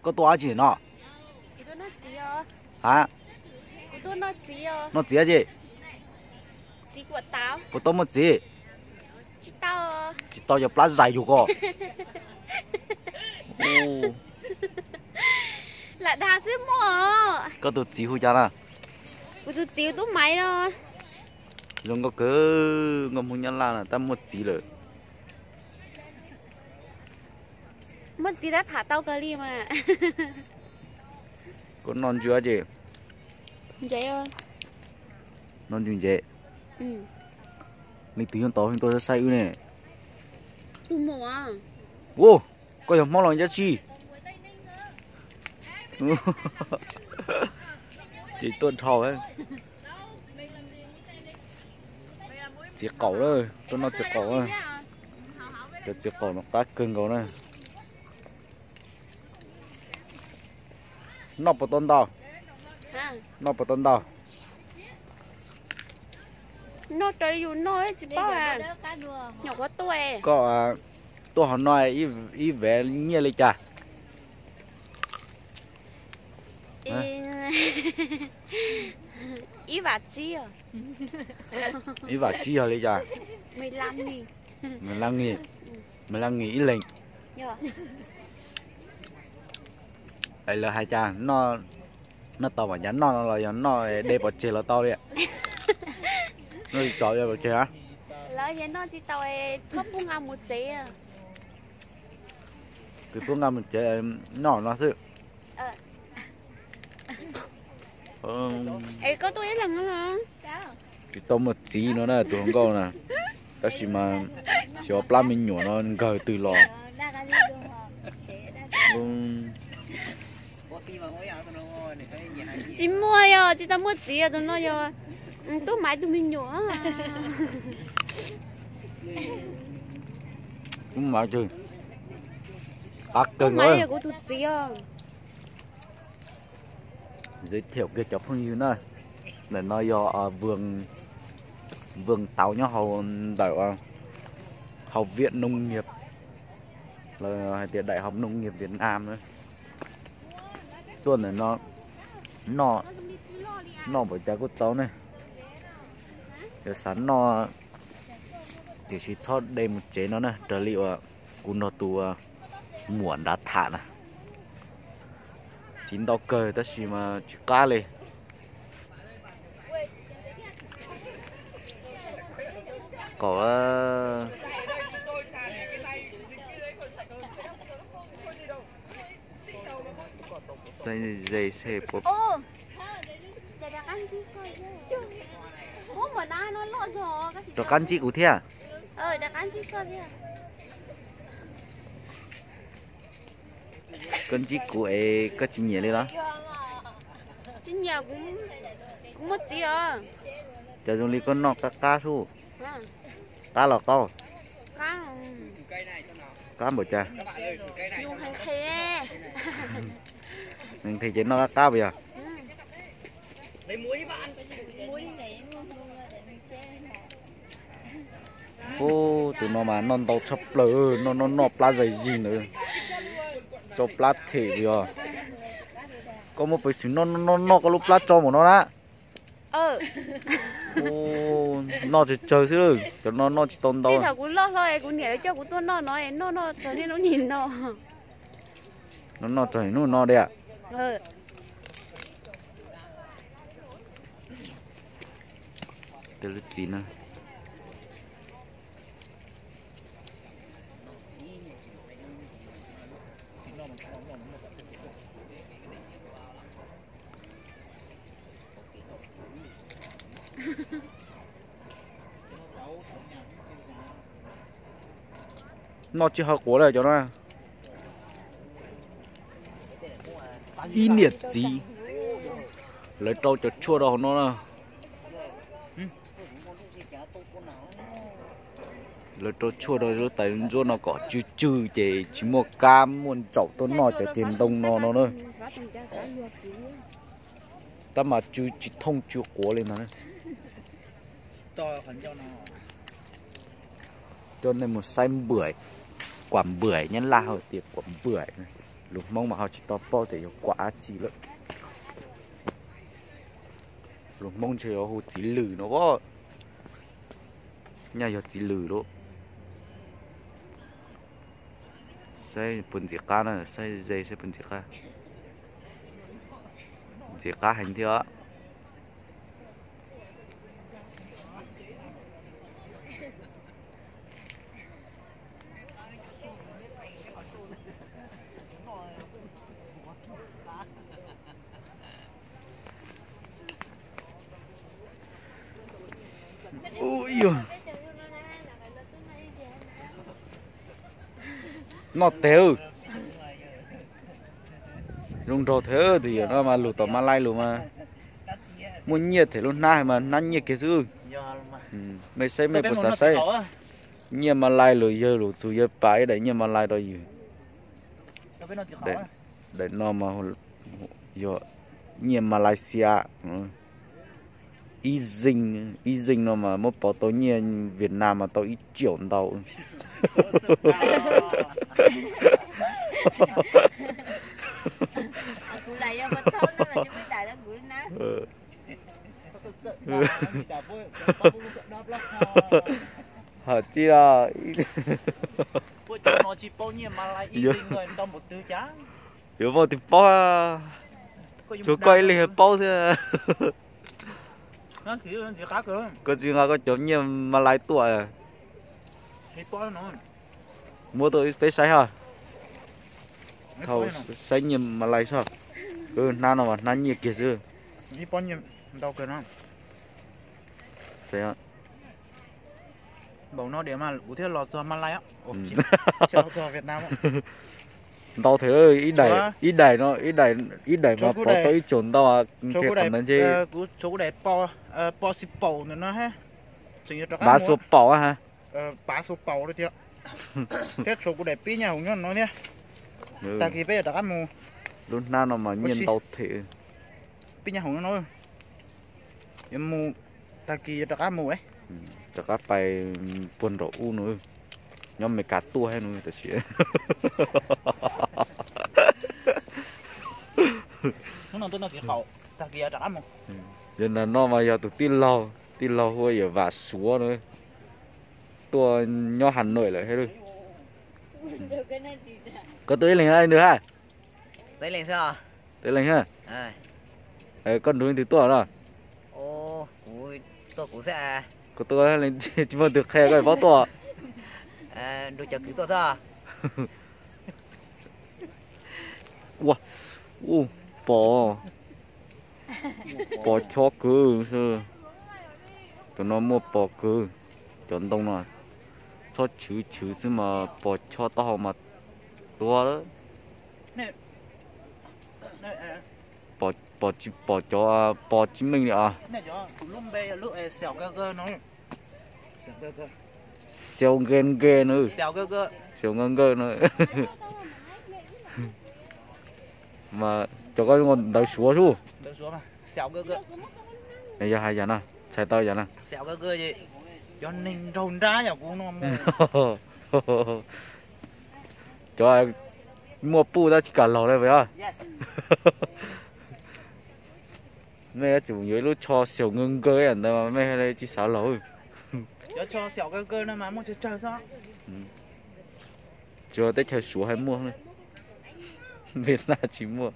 Koj tuaj dab tsi no? Ha? Noj txiv dab tsi? Puas tau muaj txiv? Tsis tau, yog plab zais yug koj. Lam dag xwb muaj. Koj tus txiv hu cas na? Kuv tus txiv hu Tub Maiv no. Zoo nkauj kawg, nkauj Hmoob Nyab Laj na tab muaj txiv lawm. Muaj txiv tab tham tau kawg li mas. Koj noj ntsw dab tsi? Noj ntsw ntsev. Leej twg nyob tod tuaj saib wb ne? Ua, koj yog Hmoob los dab tsi? Ces tuaj dhau. Txiv qaum, tuaj noj txiv qaum. Cov txiv qaum no qab kawg nkaus na. Noj puas tau ntau? Noj puas tau ntau? Noj raws li yus noj tsis paub. Nyuam qhuav tuaj. Koj tuaj hauv no ib vev nyiaj li cas? Ib vam tsib. Ib vam tsib yog li cas? Mười lăm nghìn. Mười lăm nghìn ib leeg. Es lawv hais cas, noj tau mam cas noj no los yog noj de pov tseg los tau li? Noj tsis tau de pov tseg. Lawv tias noj tsis tau, txhob pub nqa mus tsev. Tsis pub nqa mus tsev, noj no xwb. Es koj tuaj ib leeg no? Tsis tau muaj txiv no na tus hluas nkauj na, tab sis mas xyov plab me nyuam no nkawg twg los. Tsis muaj, yog tsis tau muaj txiv tus no yog Tub Maiv tus me nyuam. Tub Maiv, qab kawg nkaus. Tub Maiv yog kuv tus txiv os. Giới thiệu kiag cov phooj ywg na, ntawm no yog vườn táo nyob hauv ntawm học viện nông nghiệp, los hais tias Đại học Nông nghiệp Việt Nam na. Tuaj ntawm no noj, noj npaum cas kuj tau ne. Yog xav noj tiam sis txhob de mus tsev no na, raws li uas kuv nrog tus muam nrad tham na. Txiv ntau kawg tab sis mas tsis qab li. Qaum. Rov qab ntsib kuv thiab. Koj ntsib kuv es koj tsis nyiam li los? Kuv muaj txiv os. Cas zoo li koj noj qab qab xwb. Qab los qaub? Qab npaum cas? Nqhis ces noj qab qab puas yog? Ub, tus no mas noj ntau tshaj plaws, noj noj noj plab zais zis ntawd, tso plab them puas yog? Koj muaj peev xwm noj noj noj koj lub plab tso npaum no na. Noj tsawg tsawg xwb, cov no noj tsis tau ntau. Thaum kuv loj hlo es kuv niam lawv coj kuv tuaj noj no, noj noj txog niaj hnub nim no. Noj noj txog niaj hnub no diam. Tej lub txiv na. Noj tsis hau quav li cov no. Ib niam txiv, lawv rau cov tshuaj rau hauv no na. Lawv rau tshuaj rau lub tais ntsuab no kom tsw tsw ces tsis muaj kab muaj ntsaum tuaj noj cov ceg ntoo no no na. Tab mas tsw tsis thooj tsw quav li no. Coj nej mus saib npwm, kuam npwm, Nyab Laj hais tias kuam npwm. Lus Hmoob mas ho tsis tau paub tias yuav kuam dab tsi lawm. Lus Hmoob ntshe yuav hu txiv lwm no as. Nyaj yog txiv lwm lauj. Saib puas ntxim qab na, saib ze saib puas ntxim qab. Ntxim qab heev thiab. Noj teg. Zoo nraug thiab, tus yawm no mas lus tom Malay lus mas muaj nyiaj them lub hnab mas hnab nyiaj kiag xwb. Mej saib mej puas xav saib nyiaj Malay lus, yawg lus txug yawg pam ib daim nyiaj Malay rau yus. Daim no mas yog nyiaj Malaysia. Ib zeej, ib zeej no mas muab pauv tau nyiaj Vietnam mas tau ib triệu ntau. Hom tsis los yuav muaj tus paub, tsuas koj ib leeg paub xwb. Koj tsis nqa koj cov nyiaj Malay tuaj, muab tuaj peb saib hos. Thaum saib nyiaj Malay soj, hnab no mas hnab nyiaj kiag xwb. Npaum no diam mas kuv thiaj los txog Malay, ntau thiab. Ib daim, ib daim no, ib daim mas pov tau ib tsoom ntau. Kuv tshuav kuv daim po xi paum ntawm no, bav xua paum ha, pav xua paum thiab, tshuav kuv daim pib nyaj hoom nyob no thiab. Tag kis peb yuav rov qab mus. Lub hnab no mas nyiaj ntau thiab. Pib nyaj hoom nyob no, yuav mus, tag kis yuav rov qab mus. Rov qab pais puag nraum ub no, nyob Meskas tuaj thiab no tam sim. Yog nram no mas yog tus tij laug, tij laug hu ua yawm Vam Suav no, tuaj nyob Hà Nội lawm thiab. Koj tuaj ib leeg ntawd ha? Tuaj ib leeg ha? Koj nrug leej twg tuaj no? Koj tuaj tsis muaj tus qhia koj paub tuaj. Ua, ua, pos, pos chob kawg. Cov no muaj pos kawg. Cov ntoo no txhob chwv chwv xwb mas pos chob taub hau mas tuag lawm. Pos, pos cov pos tsis meej li os. Xyaw nkees nkees no, xyaw nkees nkees no. Mas cov koj ntawv Suav sub. Yog hais yam no, txhais tau yam no. Cov muaj puj tab tsis kam laug li puas yog? Mej yuav tsum yuav ib lub tsho xyaum nkaws nkaws ntawd mas mej li tsis xav laug. Tsuas teb chaws Suav hais muaj, Vietnam tsis muaj.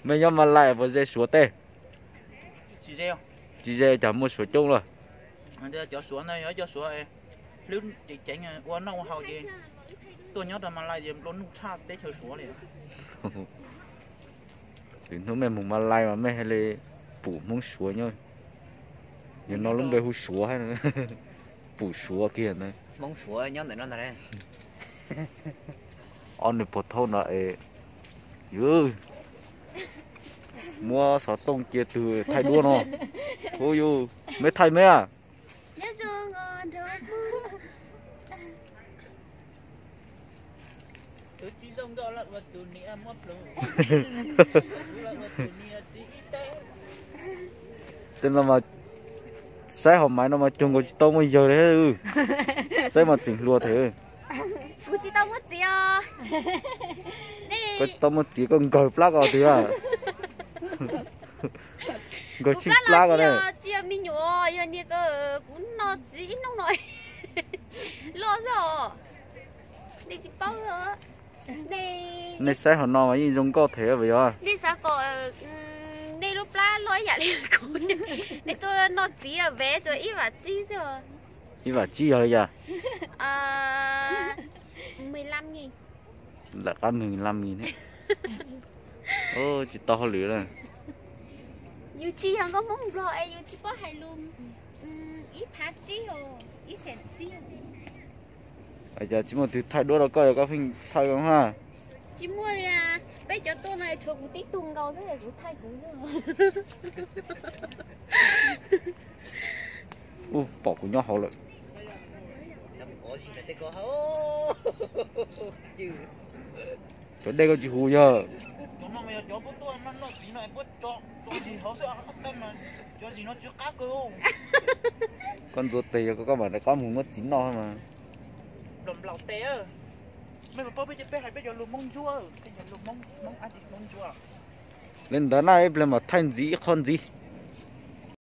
Mej nyob Malay puas ze Suav tej? Tsis ze, cas muaj Suav coob lawm. Cov Suav ntawd yog cov Suav hlwb ceev ceev ua noj ua haus ces tuaj nyob rau Malay ces nplua nuj tshaj teb chaws Suav li. Lwm hnub mej mus Malay mas mej hais li pum Hmoob Suav nyob. Yog no lub npe hu Suav, pum Suav kiag ntawd. Ob nws puas thaub no es, yus muab xov tooj cia twg thaij duab no. Hu yus, mej thaij mej a. Tej no mas saib hauv maiv no mas cuag nkaus tsis tau muaj yawg li. Saib mas tseem hluas thiab. Kuv tsis tau muaj txiv os. Koj tsis tau muaj txiv koj nkawg plab ko tiag. Nkawg tsheej plab ko ne. Tsis yog me nyuam, yog niag ko, kuv no txiv ib hnub no loj xwb os. Nej tsis paub os. Nej saib hauv no mas yeej zoo nkauj thiab puas yog? Nej xav kom nej lub plab loj ib yam li kuv, nej tuaj noj txiv vev tsuas ib vam tsib xwb. Ib vam tsib yog li cas? Lawm qab mười lăm nghìn ne. Tsis tau hauj lwm na. Yus tsis yog nkauj Hmoob Nplog es yus tsis paub hais lus ib phav tsib, ib xees tsib. Cas tsis muaj twg thaij duab rau koj, koj pheej thaij koj na? Tsis muaj li, peb cov tuaj no tshuav kuv tib tug nkaus xwb, kuv thaij kuv xwb. Ub, pom kuv nyob hauv lawm. Cov dej koj tsis hu yog? Koj ntxuav tes yog koj mam rov qab mus muab txiv noj mas. Li ntawd na, ib pliag mam thaij ntxiv ib qho ntxiv.